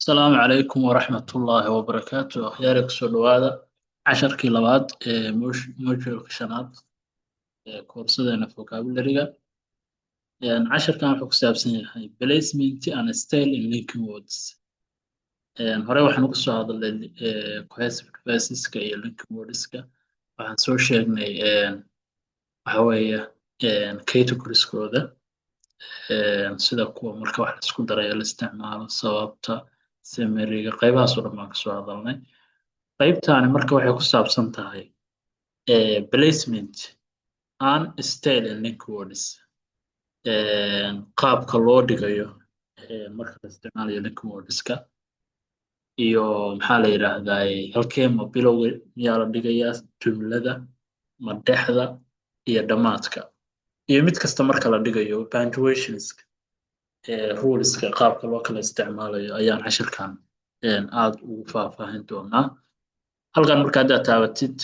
Asalaamu calaykum waraxmatullaahi wabarakaatu. Akhyaari, kusoo dhowaada casharkii labaad ee module-ka shanaad ee koorsadeena vocabulary-ga. Casharkan wuxuu ku saabsan yahay placement and style in linking words. Hore waxaan uga soo hadalnay cohesive devices-ka iyo linking words-ka. Waxaan soo sheegnay waxa weeye categories-kooda, sida kuwa marka wax la isku darayo la isticmaalo, sababta summary-ga, qaybahaas oo dhan baan kasoo hadalnay. Qaybtaani marka waxay ku saabsan tahay placement and style in link words, qaabka loo dhigayo marka la isticmaalayo link words-ka iyo maxaa la yidhaahdaa, halkee, ma bilowga miyaa la dhigayaa jumlada, ma dhexda iyo dhammaadka, iyo mid kasta marka la dhigayo punctuations-ka, rules-ka, qaabka loo kala isticmaalayo ayaan cashirkan aad ugu faahfaahin doonaa. Halkan marka haddaad taabatid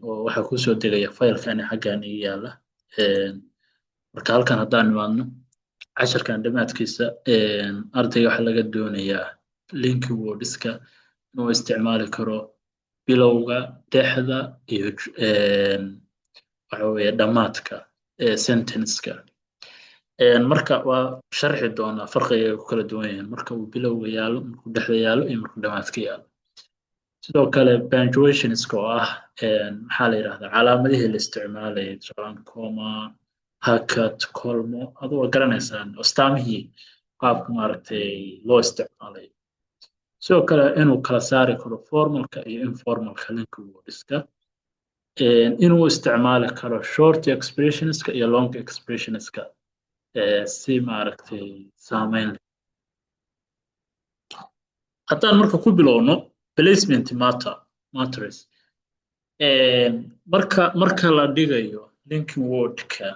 oo waxaa kusoo degaya faylkani xaggan ii yaala. Marka halkan haddaan nimaadno, casharkan dhammaadkiisa ardayga waxaa laga doonayaa linking words-ka inuu isticmaali karo bilowga, dhexda iyo waxa weeye dhammaadka sentence-ka. Marka waa sharxi doonaa farqiga ay ku kala duwan yihiin marka uu bilowga yaalo, markuu dhexda yaalo iyo markuu dhammaadka yaalo. Sidoo kale punctuations-ka oo ah maxaa la yidhahdaa, calaamadihii la isticmaalayay, tusaalaan comma, hakad, colmo, adu waa garanaysaan, astaamihii qaabka maaragtay loo isticmaalayo. Sidoo kale inuu kala saari karo formal-ka iyo informal-ka linking words-ka, inuu isticmaali karo short expressions-ka iyo long expressions-ka si maaragtay saameyn leh. Haddaan marka ku bilowno placement matters, marka la dhigayo linking word-ka,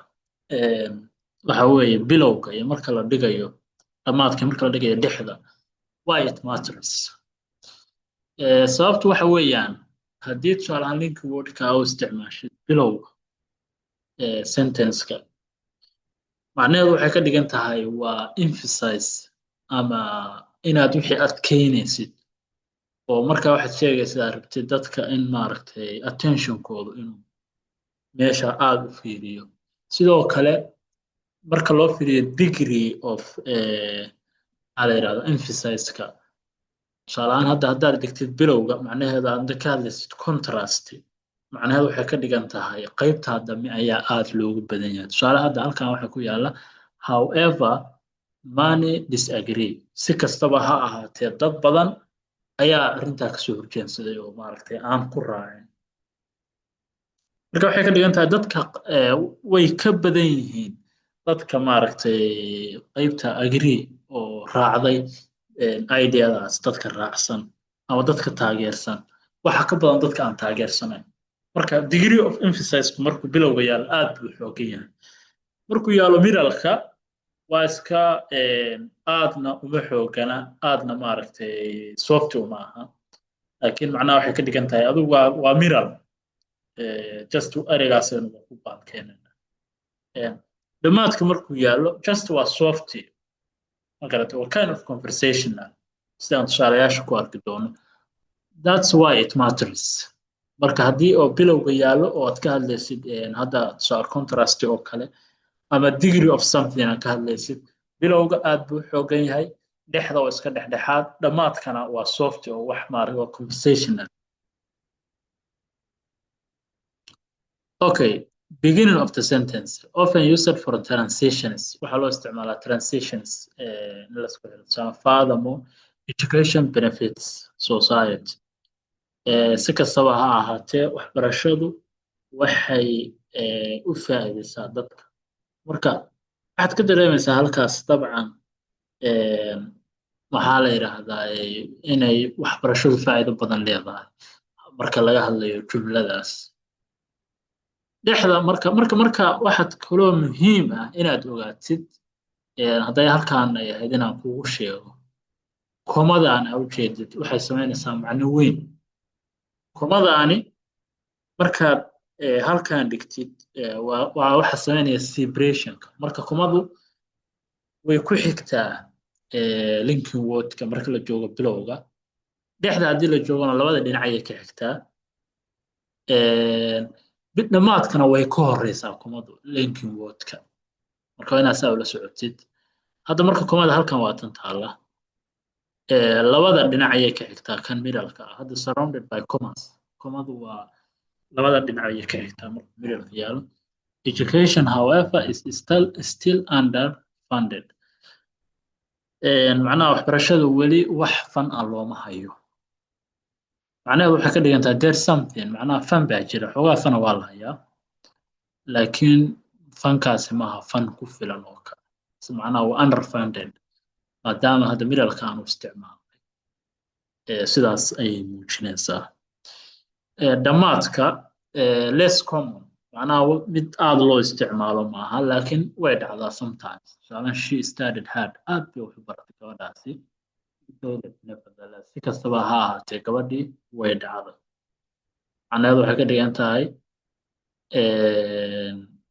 waxa weeye bilowga iyo marka la dhigayo dhammaadka, marka la dhigayo dhexda, why it matters? Sababtu waxa weeyaan, haddii tusaale ahaan linking word-ka u isticmaashid bilowga sentence-ka, macnaheedu waxay ka dhigan tahay waa emphasize ama inaad wixii adkeynaysid, oo marka waxaad sheegaysaa rabtid dadka in maaragtay attention-koodu inuu meesha aada u fiiriyo. Sidoo kale marka loo fiiriyo degree of maxaa la yidhahda, emphasize-ka, tusaale ahaan hadda haddaad dhigtid bilowga, macnaheedu aad ka hadlaysid contrast, macnaheedu waxay ka dhigan tahay qaybtaa dambe ayaa aada loogu badan yahay. Tusaale hadda halkan waxaa ku yaala "However, many disagree", si kastaba ha ahaatee dad badan ayaa arrintaa kasoo horjeensaday oo maaragtay aan ku raacin. Marka waxay ka dhigan tahay dadka way ka badan yihiin dadka maaragtay qaybta agree oo raacday idea-daas. Dadka raacsan ama dadka taageersan waxa ka badan dadka aan taageersanayn. Marka degree of emphasize markuu bilowga yaalo aad buu xoogan yahay. Markuu yaalo middle-ka waa iska aadna uma xoogana, aadna maaragtay soft uma aha, laakiin macnaha waxay ka dhigan tahay adigu waa middle, just ereygaasaynu ku baalkeenana. Dhammaadka markuu yaallo just waa soft, ma garata, waa kind of conversational, sidaan tusaalayaasha ku arki doono. That's why it matters. Marka haddii oo bilowga yaallo oo aad ka hadlaysid hadda tusaale contrast oo kale ama degree of something aad ka hadlaysid, bilowga aad buu xoogan yahay, dhexda oo iska dhexdhexaad, dhammaadkana waa soft oo wax maarag waa conversational. Okay, beginning of the sentence, often used for transitions. Waxaa loo isticmaalaa transitions in la isku xiro. Tusaale, "Furthermore, education benefits society", si kastaba ha ahaatee waxbarashadu waxay u faa'iideysaa dadka. Marka waxaad ka dareemaysaa halkaas dabcan maxaa la yidhaahdaa, inay waxbarashadu faa'iido badan leedahay marka laga hadlayo jumladaas. Dhexda marka waxaad kaloo muhiim ah inaad ogaatid, hadday halkaan ay ahayd inaan kugu sheego, comma-daan aa ujeedid waxay samaynaysaa macno weyn. Comma-daani markaad halkaan dhigtid waa waxa samaynaya separation-ka. Marka comma-du way ku xigtaa Linking wordka marka la joogo bilowga. Dhexda haddii la joogona labada dhinac ayay ka xigtaa. Dhammaadkana way ka horeysaa comadu linking wordka. Marka waa inaad saa ula socotid. Hadda marka comada halkan waa tan taalla. Labada dhinac ayay ka xigtaa kan middle-ka ah. Hadda surrounded by commas. Comadu waa labada dhinac ayay ka xigtaa marka middle-ka yaalo. Education, however, is still underfunded. Macnaha waxbarashadu weli wax fund ah looma hayo. Macnaheedu waxay ka dhigan tahay there's something, macnaha fund baa jira, xoogaa fund ah waa la hayaa, laakiin fundkaasi maaha fund ku filan oo kale. Macnaha waa underfunded maadaama hadda middle-ka aanu isticmaalnay. Sidaas ayay muujinaysaa. Dhammaadka less common, macnaha mid aad loo isticmaalo maaha, laakiin way dhacdaa sometimes. Tusaalen, she studied hard, aad bay wax u baratay gabadhaasi. Nevertheless, si kastaba ha ahaatee, gabadhii way dhacday. Macnaheedu waxay ka dhigan tahay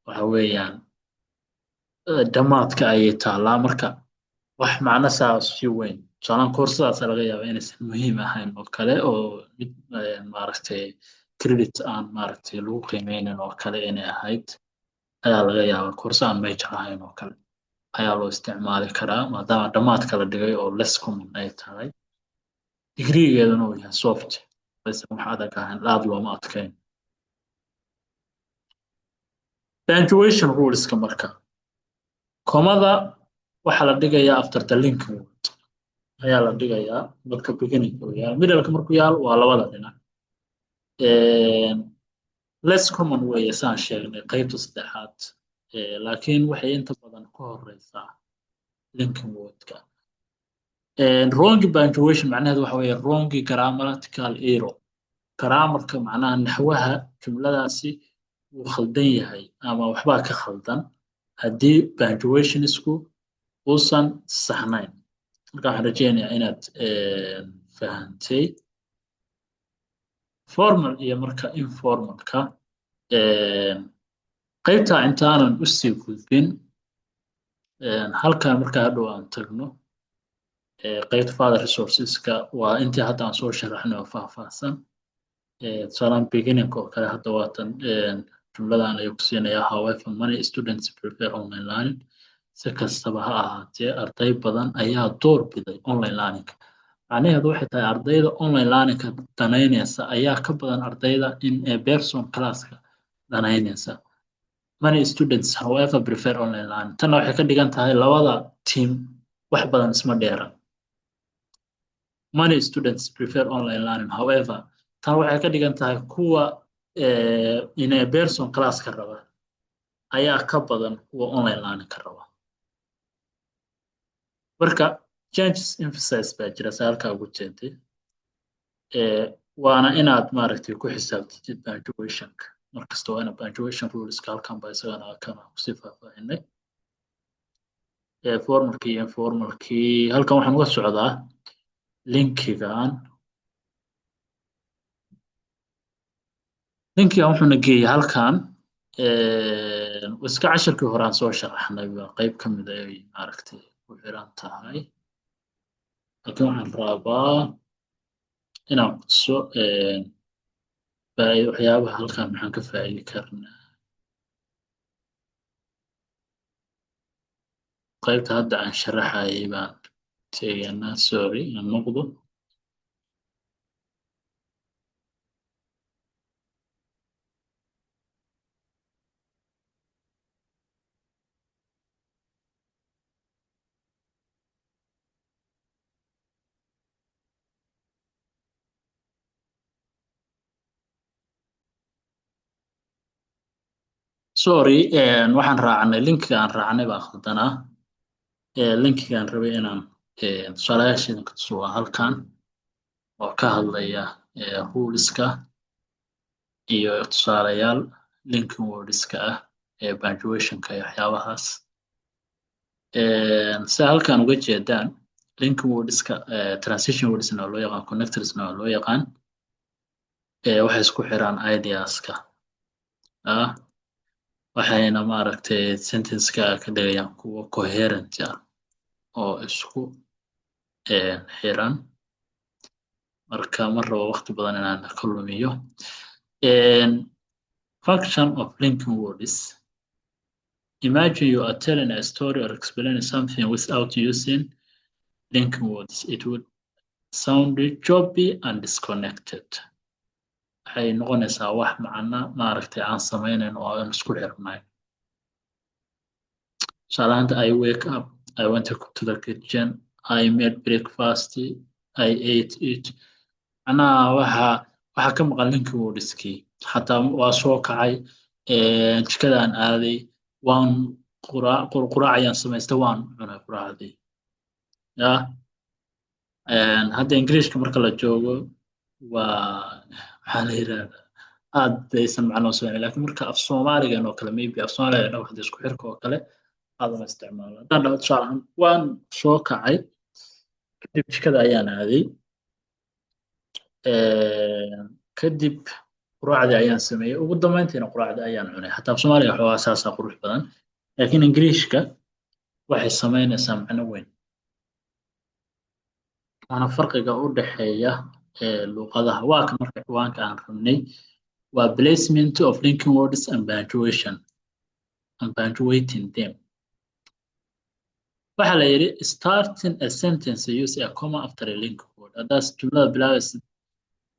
waxa weeyaan dhammaadka ayay taallaa. Marka wax macno saas si weyn, tusaalaan koorsadaas laga yaaba inaysan muhiim ahayn oo kale, oo mid maaragtay credit aan maaragtay lagu qiimeynin oo kale inay ahayd ayaa laga yaabaa. Koorso aan major ahayn oo kale ayaa loo isticmaali karaa maadaama dhammaadka la dhigay oo less common ay tahay, degreegeeduna uu yahay soft, aysan wax adag ahayn, aad looma adkayn. Punctuation ruleska: marka comada waxaa la dhigayaa after the linking word ayaa la dhigayaa marka beginning uu yaalo. Middleka markuu yaalo waa labada dhinac. Less common weeye saan sheegnay qaybta saddexaad, laakiin waxay inta badan ka horeysaa linking wordka. Wrong punctuation macnaheedu waxa weeye wrong grammatical error. Grammarka, macnaha naxwaha jumladaasi wuu khaldan yahay ama waxbaa ka khaldan haddii punctuationsku uusan saxnayn. Marka waxaan rajeynayaa inaad fahantay formal iyo marka informalka. Qaybta intaanan usii gudbin halkan, marka hadhow aan tagno qaybta further resourceska, waa intii hadda aan soo sharaxnay oo faahfaahsan. Tusaalaan beginning oo kale hadda waatan jumladan ayuu ku siinayaa: "However, many students prefer online learning." Si kastaba ha ahaatee, arday badan ayaa door biday online learning. Macnaheedu waxay tahay ardayda online learningka danaynaysa ayaa ka badan ardayda in person classka danaynaysa. "Many students, however, prefer online learning." Tanna waxay ka dhigan tahay labada team wax badan isma dheera. "Many students prefer online learning, however," tan waxay ka dhigan tahay kuwa in a person classka raba ayaa ka badan kuwa online learning ka raba. Marka changes emphasis baa jira sa halkaa ugu jeeday, waana inaad maaragtay ku xisaabtatid punctuationka markasta. Waa ina punctuation ruleska halkan baa isagana kana kusii faahfaahinay, formalkii iyo informalkii. Halkan waxaan uga socdaa linkigan wuxuuna geeyey halkan. Iska cashirkii hore aan soo sharaxnay waa qayb ka mid ay maaragtay ku xiran tahay, laakiin waxaan rabaa inaan kutuso waxyaabaha halkan maxaan ka faa'iidi karnaa. Qaybta hadda aan sharaxayay baan tegaynaa. Sorry, aan noqdo. Sorry, waxaan raacnay linkiga aan raacnay baa khaldanaa. Linkigaan rabay inaan tusaalayaasheeda ka tuso waa halkan oo ka hadlaya ruleska iyo tusaalayaal linking wordska ah ee punctuationka iyo waxyaabahaas. Si halkan uga jeedaan, linking wordska transition wordsna waa loo yaqaan, connectorsna waa loo yaqaan. Waxay isku xiraan ideaska ah, waxayna maaragtay sentenceka ka dhigayaan kuwo coherent ah oo isku Xiran. Marka ma rabo waqti badan inaan ka lumiyo. Function of linking words. Imagine you are telling a story or explaining something without using linking words. It would sound choppy and disconnected. Waxay noqonaysaa wax macno maaragtay aan samaynayn oo aan isku xirnayn. Tusaalahaanta, I wake up, I went to the kitchen, I made breakfast, I ate it. Macnaha waxa ka maqan linking wordskii. Xataa waa soo kacay, jikadaan aaday, waan quraac ayaan samaystay, waan cunay quraacdii. Ya hadda Ingiriishka marka la joogo waa maxaa la yidhahdaa, aad baysan macno samayn, laakiin marka af Soomaaligan oo kale, maybe af Soomaaliga dhan waxda isku xirka oo kale aad uma isticmaalo. Haddaan dhaho tusaale ahaan, waan soo kacay, kadib jikada ayaan aaday, kadib quraacdii ayaan sameeyey, ugu dambeyntiina quraacdii ayaan cunay. Xataa af Soomaaliga xoogaa saasaa qurux badan, laakiin Ingiriishka waxay samaynaysaa macno weyn. Waana farqiga u dhexeeya luqadaha. Waa ka marka ciwaanka aan rabnay waa placement of linking words and punctuation and punctuating them. Waxaa la yidhi, starting a sentence, use a comma after a linking word. Haddaad jumlada bilaabaysid,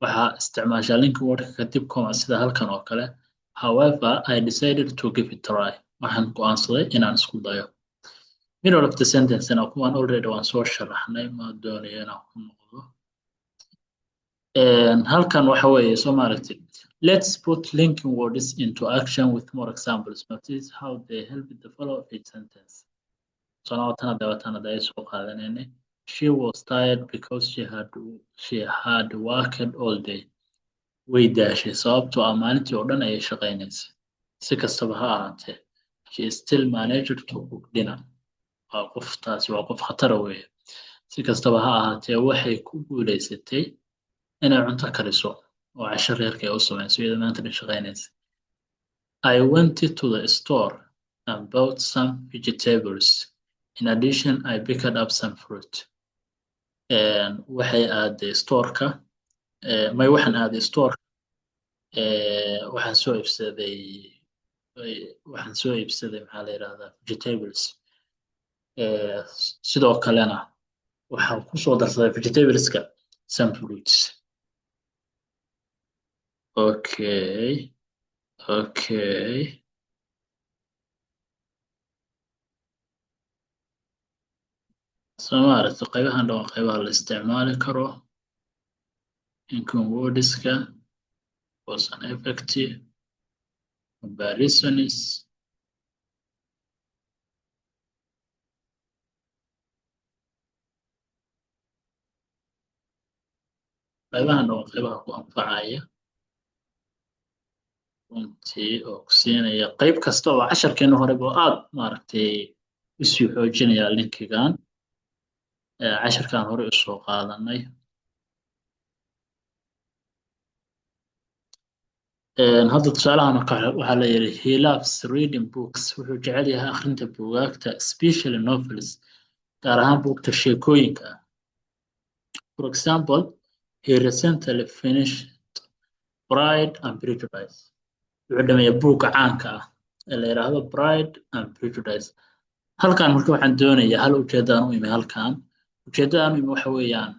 waxaa isticmaashaa linking wordka kadib comma, sida halkan oo kale: However, I decided to give it a try. Waxaan go'aansaday inaan isku dayo. Middle of the sentence na kuwan already waan soo sharaxnay, ma doonayo inaan ku noqdo. Halkan waxa weeye, soo maaragtid, let's put linking words into action with more examples. Notice how they help the follow of each sentence. Sonawatana dabatana ay soo qaadanaynay. She was tired because she had worked all day. Way daashay sababtoo ah maalintii oo dhan ayay shaqaynaysay. Si kastaba ha ahaatee, she still managed to cook dinner. Waa qof, taasi waa qof khatara weeye. Si kastaba ha ahaatee, waxay ku guulaysatay inay cunto kariso oo casho reerka ay u samayso iyadoo maanta dhan shaqaynaysa. I went to the store and bought some vegetables. In addition, I picked up some fruit. Waxay aaday storeka, may waxaan aaday storeka, waxaan soo iibsaday, maxaa la yidhahdaa, vegetables. Sidoo kalena waxaan kusoo darsaday vegetables-ka some fruits. Okay. Soo ma aragti, qaybahan dhan waa qaybaha la isticmaali karo: linking wordska, cause and effect, comparisons. Qaybahan dhan waa qaybaha ku anfacaya runtii oo ku siinaya qayb kasta oo casharkeena horeba oo aad maaragtay usii xoojinaya linkigan casharkan hore usoo qaadanay. Hadda tusaalahan waxaa la yidhi, he loves reading books. Wuxuu jecel yahay akhrinta buugaagta, especially novels, gaar ahaan buugta sheekooyinka ah. For example, he recently finished Pride and Prejudice. Wuxuu dhameeyay buugga caanka ah ee la yidhaahdo Pride and Prejudice. Halkan marka waxaan doonayaa hal ujeedaan u imi. Halkan ujeeddadaan u imi waxa weeyaan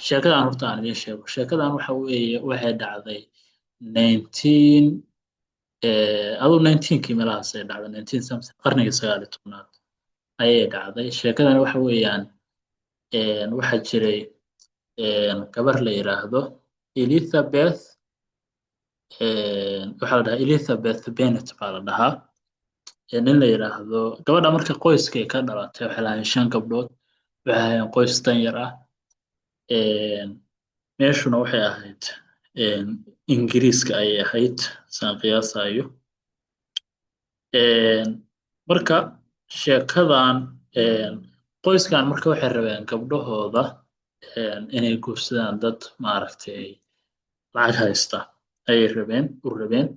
sheekadan horta aan idiin sheego. Sheekadan waxa weeye waxay dhacday nineteen aduu nineteenkii meelahaas ay dhacday, nineteen something, qarnigii 19aad ayay dhacday. Sheekadani waxa weeyaan waxaa jiray gabar la yidhaahdo Elizabeth. Waxaa la dhahaa Elizabeth Bennet baa la dhahaa. Nin la yidhaahdo gabadha marka qoyskay ka dhalatay waxay lahaayeen shan gabdhood. Waxay ahaayeen qoys danyar ah. Meeshuna waxay ahayd Ingiriiska ayay ahayd, saan qiyaasayo. Marka sheekadan, qoyskan marka waxay rabeen gabdhahooda inay guursadaan dad maaragtay lacag haysta ayay rabeen u rabeen.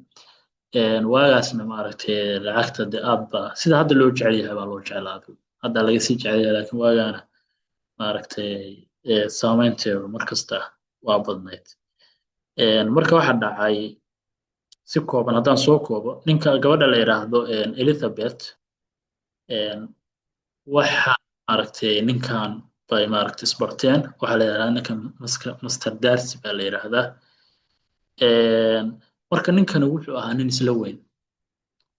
Waagaasna maaragtay lacagta de aad ba sida hadda loo jecel yahay baa loo jeclaaday, hadda laga sii jecel yahay, laakiin waagaana Maaragtay, saameynteedu markasta waa badnayd. Marka waxaa dhacay, si kooban haddaan soo koobo, ninka gabadha la yidhaahdo Elizabeth waxa maaragtay ninkan bay maaragtay isbarteen. Waxaa la yidhahdaa ninkan Master Darcy baa la yidhaahdaa. Marka ninkani wuxuu ahaa nin isla weyn,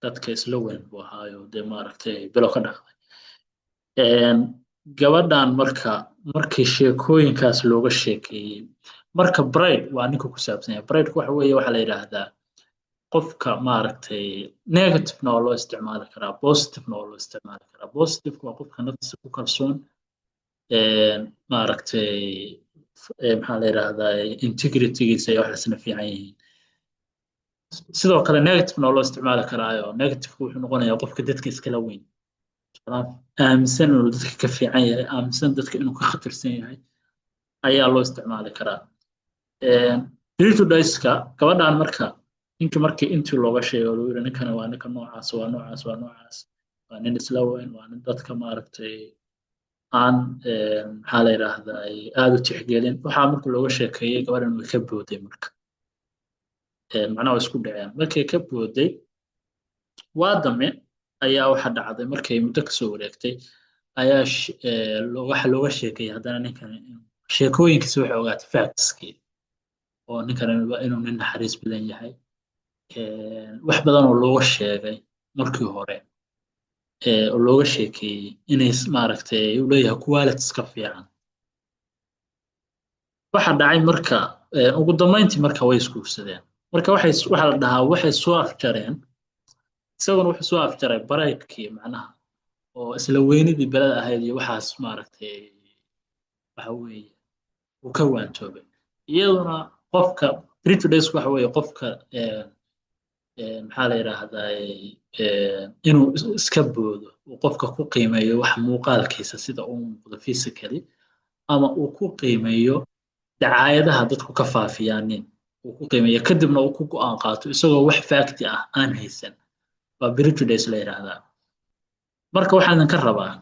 dadka isla weyn buu ahaayo, dee maaragtay bilo ka dhacday gabadhan. Marka markii sheekooyinkaas looga sheekeeyey, marka pride waa ninka ku saabsan yahay. Pride waxa weeye, waxaa la yidhaahdaa qofka maaragtay negativena waa loo isticmaali karaa, positivena waa loo isticmaali karaa. Positive waa qofka naftiisa ku kalsoon, maaragtay, maxaa la yidhaahdaa, integritygiisa iyo waxaasna fiican yihiin. Sidoo kale negativena waa loo isticmaali karaayo, negativeka wuxuu noqonayaa qofka dadka iskala weyn, aaminsan inuu dadka ka fiican yahay, aaminsan dadka inuu ka khatarsan yahay ayaa loo isticmaali karaa. Prejudice-ka gabadhan, marka ninka markii intii looga sheego, lagu yiri ninkani waa ninka noocaas, waa noocaas, waa noocaas, waa nin isla weyn, waa nin dadka maaragtay aan, maxaa la yidhaahdaa, aada u tixgelin, waxaa marka looga sheekeeyey, gabadhan way ka booday. Marka macnaha way isku dhaceen. Markay ka booday, waa dame ayaa waxa dhacday, markay muddo kasoo wareegtay ayaa waxa looga sheekeeyey haddana ninkan sheekooyinkiisa. Waxay ogaatay factskii oo ninkan inuu nin naxariis badan yahay, wax badan oo looga sheegay markii hore oo looga sheekeeyey inay maaragtay uu leeyahay qualities ka fiican. Waxa dhacay marka ugu dambeyntii marka way isguursadeen. Marka waxay, waxaa la dhahaa, waxay soo afjareen, isaguna wuxuu soo afjaray pridekii, macnaha oo isla weynidii belada ahayd iyo waxaas maaragtay waxa weeye uu ka waantoobay. Iyaduna qofka prejudice waxa weeye qofka, maxaa la yidhaahdaa, inuu iska boodo, uu qofka ku qiimeeyo wax muuqaalkiisa sida uu muuqdo physically, ama uu ku qiimeeyo dacaayadaha dadku ka faafiyaanin uu ku qiimeeyo, kadibna uu ku go'aan qaato isagoo wax fact ah aan haysan, waa prejudice la yidhaahdaa. Marka waxaan idinka rabaa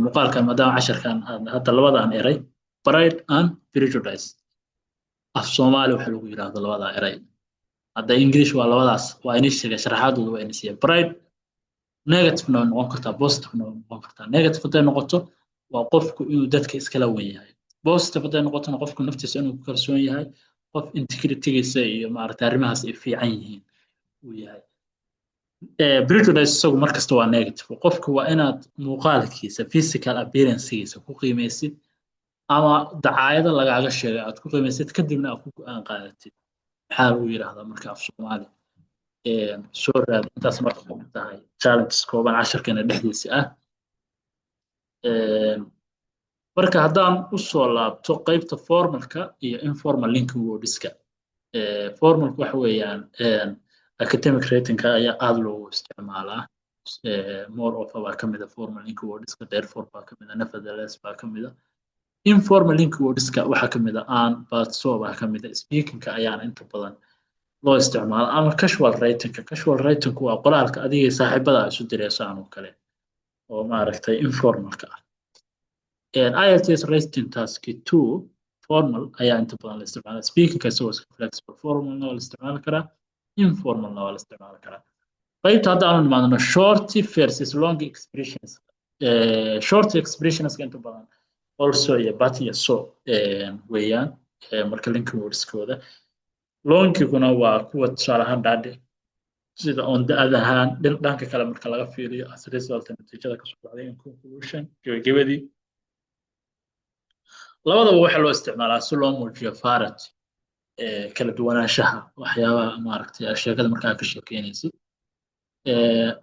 muuqaalkan, maadaama casharkan hadda labadan eray, pride and prejudice, af Soomaali waxa lagu yidhaahdo labadaa eray. Hadda English waa labadaas, waa inii sheegay, sharaxaadooda waa ini siiya. Pride negative-na way noqon kartaa, positive-na way noqon kartaa. Negative hadday noqoto waa qofku inuu dadka iskala wen yahay. Positive hadday noqotona qofku naftiisa inuu ku kalsoon yahay, qof integritygiisa iyo maaragtay arrimahaas ay fiican yihiin uu yahay. Prejudice isagu markasta waa negative. Qofku waa inaad muuqaalkiisa, physical appearancegiisa ku qiimeysid, ama dacaayado lagaaga sheegay aad ku qiimeysid, kadibna aad ku go'aan qaadatid. Maxaa lagu yidhaahdaa marka af Soomaali? Soo raad intaas. Marka tahay challenges kooban casharkeena dhexdiisa ah. Marka haddaan usoo laabto qaybta formalka iyo informal linking wordska, formalka waxa weeyaan academic writingka ayaa aada loogu isticmaalaa. Moreover baa kamid a formal linking wordska, therefore baa kamid a, nevertheless baa kamid a. Informal linking wordska waxaa kamid a and, but, so baa kamid a. Speakingka ayaana inta badan loo isticmaalo, ama casual writingka. Casual writingku waa qoraalka adiga saaxiibada isu direysaan oo kale oo maaragtay informalka ah. IELTS writing task 2 formal ayaa inta badan la isticmaala. Speakingka isagoo iska flexible, formalna waa la isticmaali karaa, informalna waa la isticmaali karaa. Qaybta hadda aanu nimaadno, short versus long expressions. Short expressionska inta badan also iyo but iyo so weeyaan. Marka linking wordskooda longiguna waa kuwa tusaale ahaan dhaadhe, sida on the other hand, dhanka kale marka laga fiiriyo, as result, natiijada kasoo baxday, in conclusion, gebagabadii. Labadaba waxaa loo isticmaalaa si loo muujiyo variety, kala duwanaanshaha waxyaabaha maaragtay sheekada markaa ka sheekeynaysid.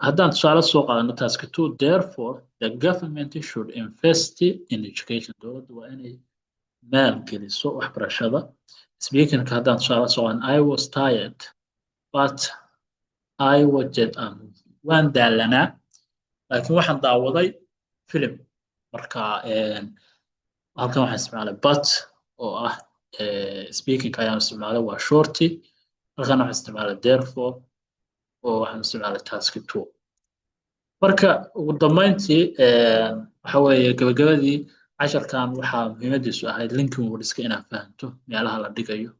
Haddaan tusaale soo qaadano task 2, therefore the government should invest in education, dowladdu waa inay maalgeliso waxbarashada. Speakingka haddaan tusaale soo qaadano, I was tired but I watched a movie, waan daalanaa laakiin waxaan daawaday film. Marka halkan waxaan isticmaalay but oo ah speaking ayaan isticmaalay, waa short. Halkan waxaan isticmaalay therefore oo waxaan isticmaalay task 2. Marka ugu dambeyntii waxa weeye gabagabadii Casharkan waxaa muhiimadiisu ahayd linking wordska inaad fahanto meelaha la dhigayo,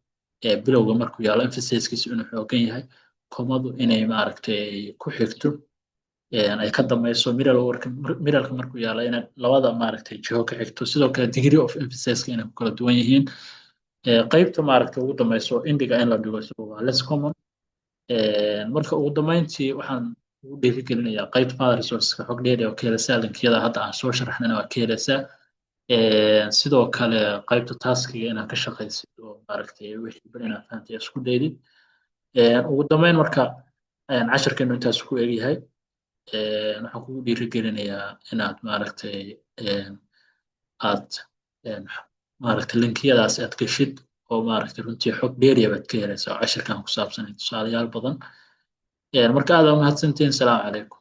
ee bilowga markuu yaalo emphasiskiisu inuu xoogan yahay, commadu inay maaragtay ku xigto, ay ka dambayso, middle wordka, middleka markuu yaalo inay labada maaragtay jiho ka xigto, sidoo kale degree of emphasiska inay ku kala duwan yihiin, qaybta maaragtay ugu dambayso endiga in la dhigo isagu waa less common. Marka ugu dambeyntii waxaan ugu dhiirigelinayaa qaybta further resourceska xog dheeri oo ka helaysaa, linkiyada hadda aan soo sharaxnayna waa ka helaysaa. Sidoo kale qaybta taskiga inaad ka shaqaysid oo maaragtay wixii bal inaad fahantay isku daydid. Ugu dambeyn marka casharkeenu intaas ku egyahay. Waxaan kugu dhiirigelinayaa inaad maaragtay aad maaragtay linkiyadaas aad geshid oo maaragtay runtii xog dheeriya baad ka helaysaa oo cashirkan ku saabsan, tusaalayaal badan. Marka aad waa mahadsantihiin. Salaamu calaykum.